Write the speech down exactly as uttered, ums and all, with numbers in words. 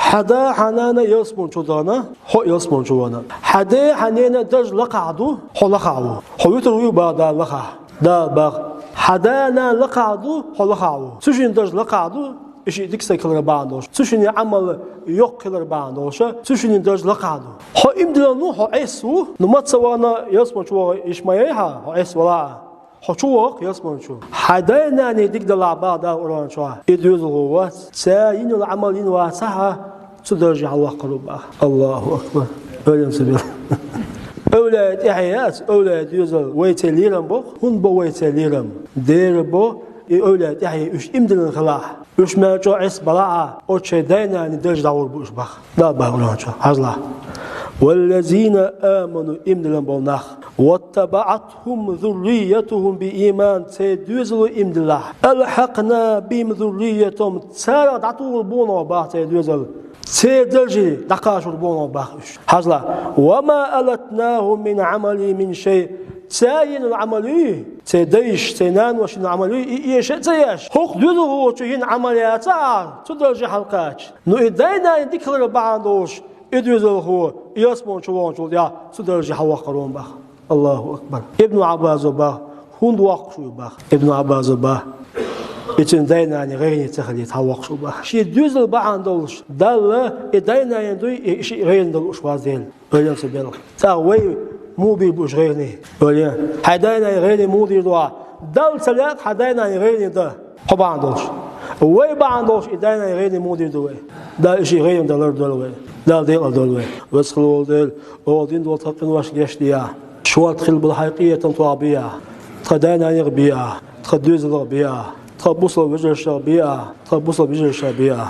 Хьа да, хьа нана ялсмала чу вахана, хьо ялсмала чу вахана. Хьа ден, хьа ненан дарж лакхахь ду, хьо лакхахь ву. Хьо вуьтур вуй бах Дала лакхахь. Дала бах. Хьа да, нана лакхахь ду, хьо лакхахь ву. Цу шинна дарж лакхахь ду, и шиъ дика стаг хилар бахьана долуш. Цу шинна Ӏамал йоккха хилар бахьана долуш, цу шинна дарж лакхахь ду. Хьо иман диллина ву, хьо Ӏеса ву, ну маца вахана ялсмала чу ваха йиш ма яй хьан, хьо Ӏеса валахь а. Хьо чу ваха ялсмала чу. Хьайн дай-наний дика далахь бах Дала Къуръан чохь. И доьзалхо вац. Цара йина йолу Ӏамал йина вацахь а, цу дарже хьалаваккхар ву бах. Аллаху акбар. Ойла ца бел. Эвлаяй тӀаьхье яц, эвлаяй доьзал вай церан лерам бо, хӀунда бо вай церан лерам? Дера бо, и эвлаяй тӀаьхье уьш иман диллина хилахь. Уьш мел чӀогӀа Ӏеса балахь а, оцу шайн дай-наний дарж дӀагӀур бу уьш бах. Дала бах Къуръан чохь, хьажалахь. «Валлазина аману», иман диллина болу нах. «Ваттабаъатхум зурриятухум би иман», церан доьзало иман диллахь. «Алхьакъна бихим зурриятахум», царах дӀатухур бу вай бах церан доьзал. Церан дарже дӀакхачор бу вай бах уьш. Хьажалахь. «Ва ма алатнахум мин Ӏамалихим мин шай». Цара йина йолу Ӏамал юй, церан дайша, церан наноша йина йолу Ӏамал юй, и эша а ца еш. ХӀокху доьзалхочо йина Ӏамал яцахь а, цу дарже хьалакхача. Ну и дай-наний дика хилар бахьана долуш, и доьзалхо ялсмала чу ваханчул тӀаьхьа цу дарже хьалаваккхар ву бах. Аллаху акбар. Ибн Ӏаббасо бах, хӀунда воккхуш ву бах. Ибн Ӏаббасо бах, и цуьнан дай-наний гӀайгӀане ца хилийта хьалавоккхуш ву бах. Шен доьзал бахьана долуш, Далла и дай-наний дуй, и шиъ гӀайгӀане дан лууш вац Дела. Ойла ца бел. ТӀаккха вай муха бийр бу уьш гӀайгӀане? Ойла. Хьайн дай-наний гӀайгӀане муха дийр ду ахь? Далла ца лаьа хьан дай-наний гӀайгӀане дан. Хьо бахьана долуш. Вай бахьана долуш и дай-наний гӀайгӀане муха дийр ду вай? Дала и шиъ гӀайгӀане дан лардойла вай. Дала декъал дойла вай. Веза хилла волу Дела, оха дина долу тхан къиношна гечдехьа. Шорта хилла болу хьайн къинхетам тхох бехьа. Тхан дай-нанех бехьа. Тхан доьзалех бехьа. Тхан бусалба вежаршех бехьа. Тхан бусалба вежаршех бехьа.